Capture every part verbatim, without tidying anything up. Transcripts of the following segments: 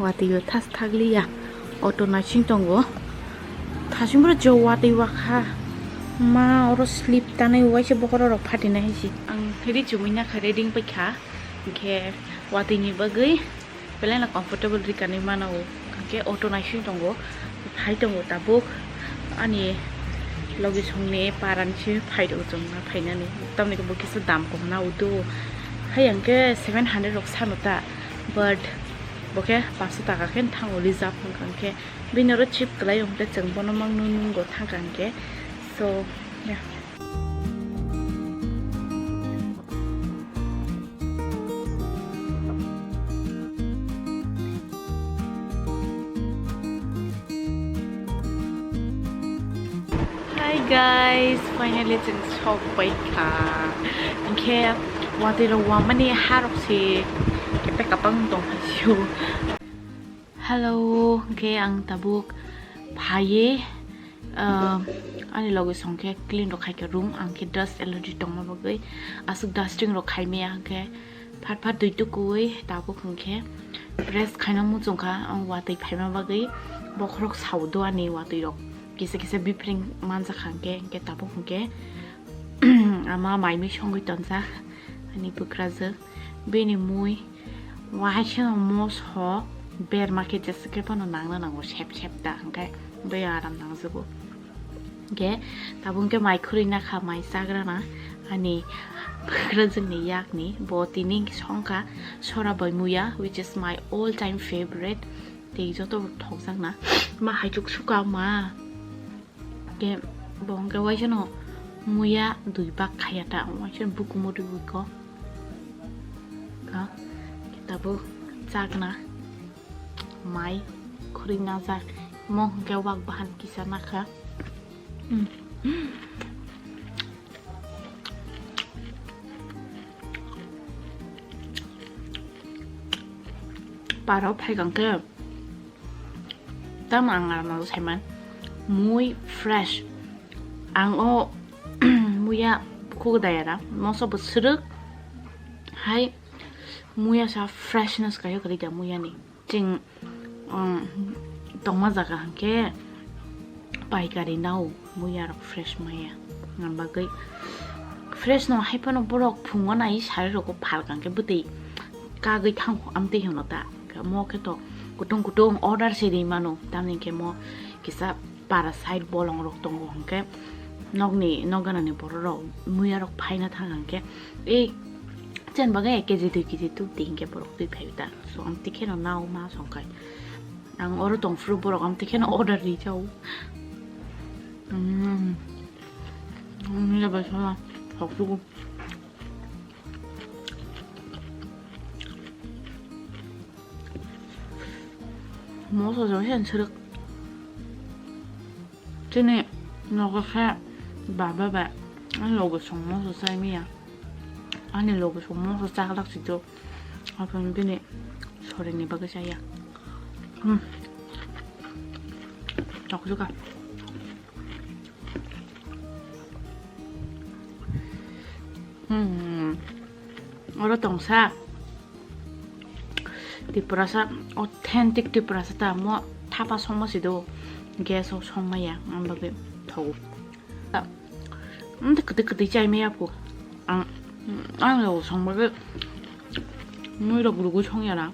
Watwi o thas thakliya, auto naising tongo. Thasing boro jo watwi wakha. Ma oro slip tanai waisa bokhorok rok phatinai hai se. Ang ri chumui nakha, ready wngpai kha. Hinkhe watwi ni bagwi belai no comfortable ri kanwi mano. Hinkhe auto naising tongo. Phai tongo tabuk ani logi songni parani se phai rok chwng phainani. Tamni bo kisa dam kom na udo. Hai hinkhe seven hundred rok sano ta. But bo khe panch sho taka khe thango reserve wngkha, hinkhe bini oro cheap kwlai, hinkhe chwng bono mang nung nungo thangkha hinkhe. So, yeah. Hi guys, finally chwng sok pai kha. Hinkhe watwi rok wamani ha rok se kepek kapang tong phai sio. Hello, hinkhe ang tabuk phaiye, ah, ani logi song khe clean rok khai kha room, ang khe dust allergy tongma bagwi aswk dusting rok khai maya, hinkhe phat phat twi tukui tabuk hinkhe rest khaina muchung kha, ang watwi phaima bagwi bokhorok sao do ani watwi rok kisa kisa bipring manjak kha, hinkhe, hinkhe tabuk hinkhe ama mai mui songwi tonjak ani bwkrajwk, bini mui waisa moso berma khe jesa khe phano nangna nango sep sep ta, hinkhe bai aram nangjago. Hinkhe tabuk hinkhe mai khurui nakha, mai chagrana ani bwkrajwkni yakni, bo tini songkha sora bai muya, which is my all time favorite. Tei joto thokjakna ma haichuk suka ma. Ke bo hwnkhe waisa no muya dui bak khaya ta, waisa bukumu rwui ko. Ka, tabuk chakna mai khurui najak, mo hwnkhe wak bahan kisa nakha. Mm. Parao phaikang khe. Tamo ang ang saiman mui fresh. Ang o muya khugdayara moso bo srwk hai muya sa freshness kayo kwrwi da muya ni. Chwng, um, tongma jaga hwnkhe paikari nao. Muya rok fresh maya. Ang bagwi fresh no hai phano borok phungo nai sari rok phal kang khe bwtwi kagwi thango amtwi hwno ta. Mo khe to kutung kutung order se ri mano. Tamni khe mo kisa para side bolong rok tongo hwnkhe nokni nokgana ni borok rok muya rok phaina thang hwnkhe ei chen bagwi ek kg dui kg tu twi hwnkhe borok twi phai ta. So amtwi khe no nao ma songkai. Ang oro tongphuru borok amtwi kheno order rijao. Mm. Mm, ya bai sama. Thoksugo. Moso jong sen srwk. Chini nogo khe baba ba ani loge song moso chai maya. Ani loge song moso chaklak sijok. Aphan bini sorini bagwi chaya. Hmm. Tokjuka. Hmm. Oro tongsa. Tiprasa, authentic Tiprasa ta mo thapa songma si do. Gas o songma ya, ang bagwi thogo. Amtwi kwtwi kwtwi chai maya pho. Ang, ang rok song bagwi mui rok rugwi song ya na.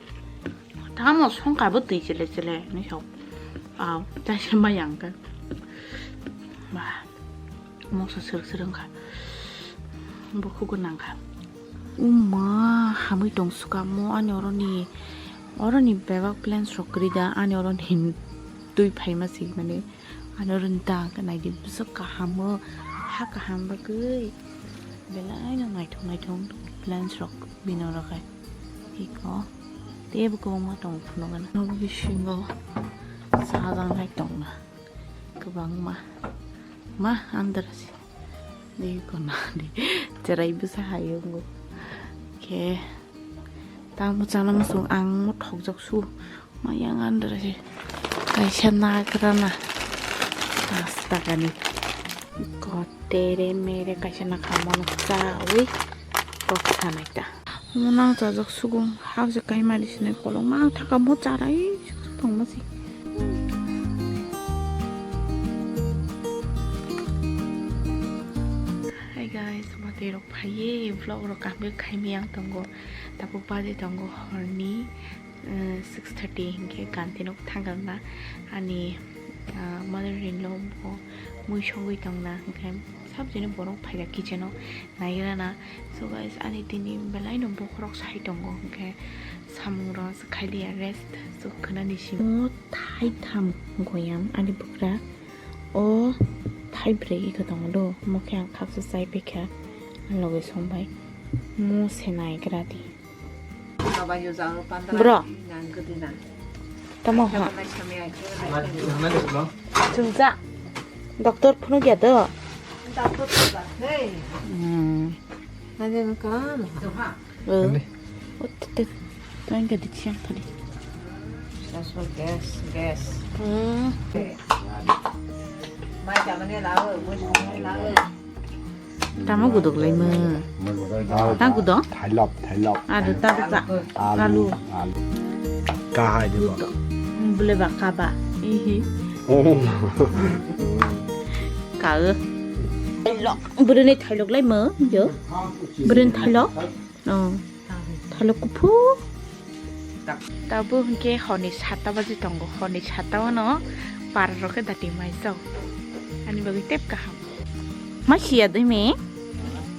Tamo song ka bo twi chele chele ni sok. Ah, chai se maya ang ka. Ba, moso srwk srwk wngkha. Bukhugo nangkha. Uma, hamwi tong suka mo ani oroni, oroni bebak plans rok kwrwi da ani oroni twi phaima si mani. Ano rwng ta khe naidi bwswk kaham o, ha kaham bagwi belai no naithok naithok plants rok bini oro khai. Iko teibo kwbangma tongo phunukgana. Nok bisingo sajak nai tongna kwbangma. Ma andra se. Di kona di cherai bwsa hai wngo. Khe tamo chana muchung ang thokjak su. Mayang andra se kaisa nagra na. Paanch taka ni kotere mere kaisa nakha mono chawi kok sanai ta. Omo nang chajak sugo hak je kaimari sinai kolok mang thaka mo charai Hi guys, mwtai rok phaiye vlog rok kaham khe khaimai ang tongo. Tabuk baji tongo horni, eh, six thirty hinkhe kanti nok thangkha na ani, ah, mother in law bo mui songwi tongna hinkhe sabjini borok phaijak kitchen o nairana. So guys, ani tini belai no bokhorok sai tongo hinkhe samung rok khailiya rest so khwnani simi. O thai tham goyam ani bwkra. O thai brwi iko tongo do, omo khe ang khaksa chai paikha, ang logwi songbai. Mo se nai gra di. Bro. Tamo ha. Chwngsa. Doctor phunuk ya do. Hmm. Ande. O, te, te. Tang ka di chiang tadi. Gas, gas. Hmm. Mai ka mane lao, bus mane lao. Tamo gudok lai mo. Tang gudok? Thailok, thailok. Alu, ta ta. Alu. Alu. Alu. Kahai de ba. Bule ba ka ba. Ihi. Oh. Ka. Thailok. Bwrwini thailok lai mo, yo. Bwrwini thailok. Oh. Thalo kuphur. Tabuk hinkhe horni satta baji tongo, horni satta o no para rok khe dati mai chao. Ani bagwi tep kaham. Ma siya dui me.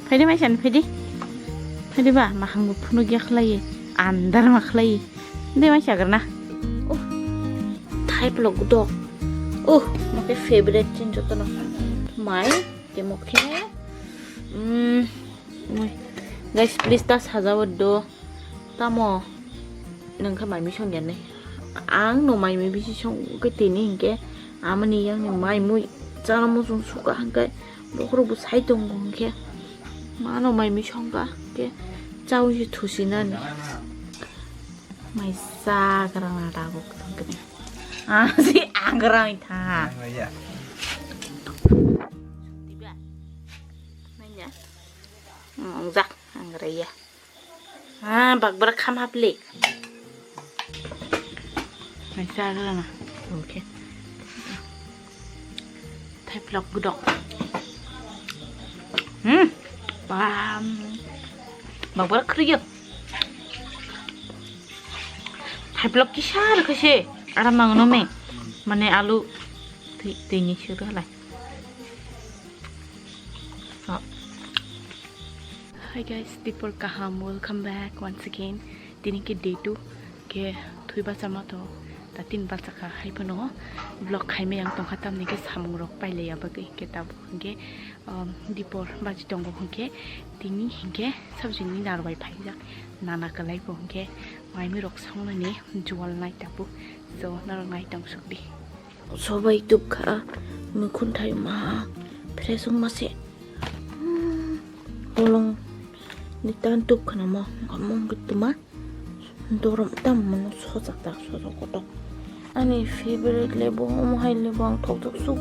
Phaidi mai san phaidi. Phaidi ba mahang bo phunuk ya khlai. Andar ma khlai. Dui mai sagar na. Oh. Thai plok dok. Oh, ma khe favorite chin jotono. Mai. Temo khe, mm, guys, please ta sajao do. Tamo nang kha mai mui song ya nai. Ang no mai mui bisi song khe tini hinkhe amani yang ni mai mui chana muchung suka hinkhe bokhorok bo sai tongo hinkhe mano mai mui song kha hinkhe chaui se thusi nani. Mai chagra na dago tongkhe. Ah, si agra tha. Diba? Nanya. Ongjak, angrai ya. Ah, bakbra kham hapli. Mai chagra na. Okay. Thai plok gudok. Hmm. Bam. Bakbra khriyo. Thai plok kisa rwkhe se. Aram mangno me. Mane alu twi, twi ni suru halai. So. Hi guys, Dipor kaham, welcome back once again. Tini ke day two ke thui bacha ma to, ta tin bacha kha hai phano vlog khai me ang tongkha tamni ke samung rok paile ya bagwi ke tabuk ke, um, Dipor baji tongo hwnkhe tini hinkhe sabjini narwai phaijak nana kwlai bo hwnkhe mai mui rok songnani jual nai tabuk, so norok nai tong suk di. Sobai tubkha, mukhun thai ma fresh wngma se. Hmm, bolong ni tan tubkha namo, ngamung tuma. Dorom tam mano sojak tak sojak kotok. Ani favorite lebo, omo hai lebo ang thokjak suk.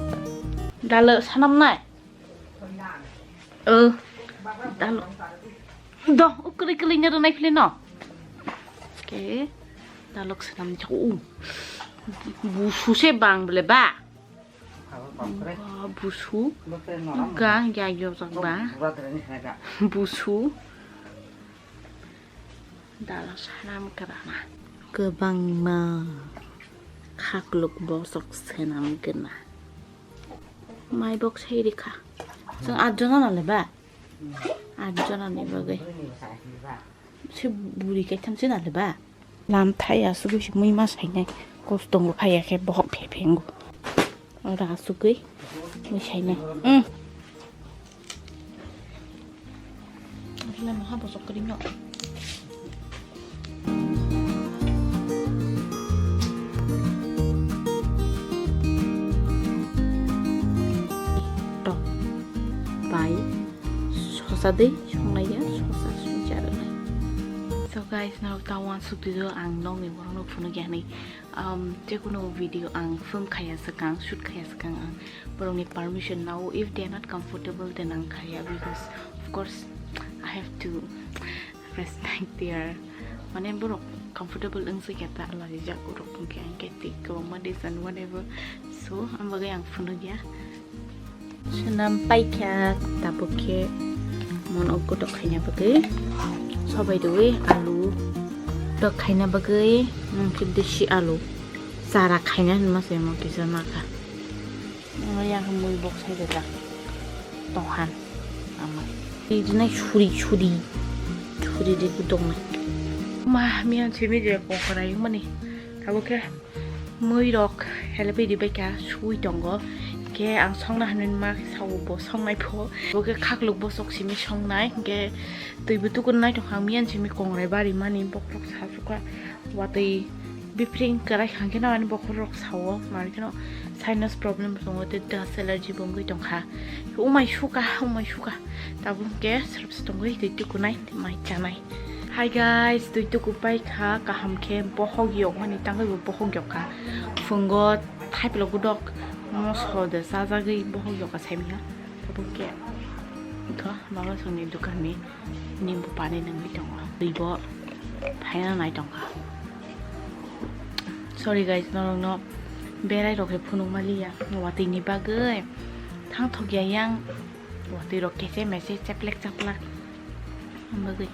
Dalo sanam nai. O, dalo. Do, o kwrwi kwrwi nero nai philino. Ke, dalok swnam jak u. Busu se bang bole ba. Ba, busu. Ga, ya yo jak ba. Busu. Dala sanam kwrana. Kwbangma khakluk bosok swnam gana. Mai bok sai rikha. Chwng atjona nale ba? Atjona ni bagwi. Se buri kaitham se nale ba? Lam thai asugwi se mui ma sainai. Kostongo phaiya khe bohok phe phengo. Ora asugwi mui sainai. Hmm. Akhirnya maha bosok kering no. Tok bai sosa dei songlaiya, sosa sui jarwnai. So guys, norok ta uansuk di do, ang nokni borokno phunuk ya hinwi. Um, jekono video ang film khaya swkang, shoot khaya swkang ang borokni permission nao. If they are not comfortable, then ang khaya, because of course I have to respect their, mane, borok comfortable wngse khe ta lajijak urok wngkhe ang khe twi kwbangma design whatever. So ang bagwi ang phunukya. Swnam paikha tabuk khe mono kutok khaina bagwi sobai rwi alu tok khaina bagwi wngkhe desi alu chara khaina hinma se mo kisa makha. Yang mui bok sai da tonghan ama. Ijinai suri suri suri de kutok na. Ma miyan simi je kokrai mani tabuk khe. Mui rok helebwi ribaikha sui tongo. Khe ang songna hinwi ma sao bo songnai pho. Bo khe khakluk bosok simi songnai. Khe twi bo tukur nai tongkha ang miyan simi kongrai bari mani bokhorok sasukha. Watwi bipring kwrai kha khe no ani bokhorok sao. Mari kheno sinus problem tongo tei dust allergy bo wngwi tongkha. Umai suka, umai suka. Tabuk khe srwpse tongwi twi tukunai mai chanai. Hi guys, twi tuku pai kha kaham khe bohok yok mani tangwi bo bohok yok kha. Phungo thaiplo gudok moso de sajagwi bohok yok kha saimanya. Tabuk khe kha mama songni dukan ni nimbu pani nangwi tongo. Twi bo phaina nai tongkha. Sorry guys, norokno berai rok khe phunuk maliya watwi ni bagwi thang thok ya yang watwi rok kese mese cheplek chaplak bagwi.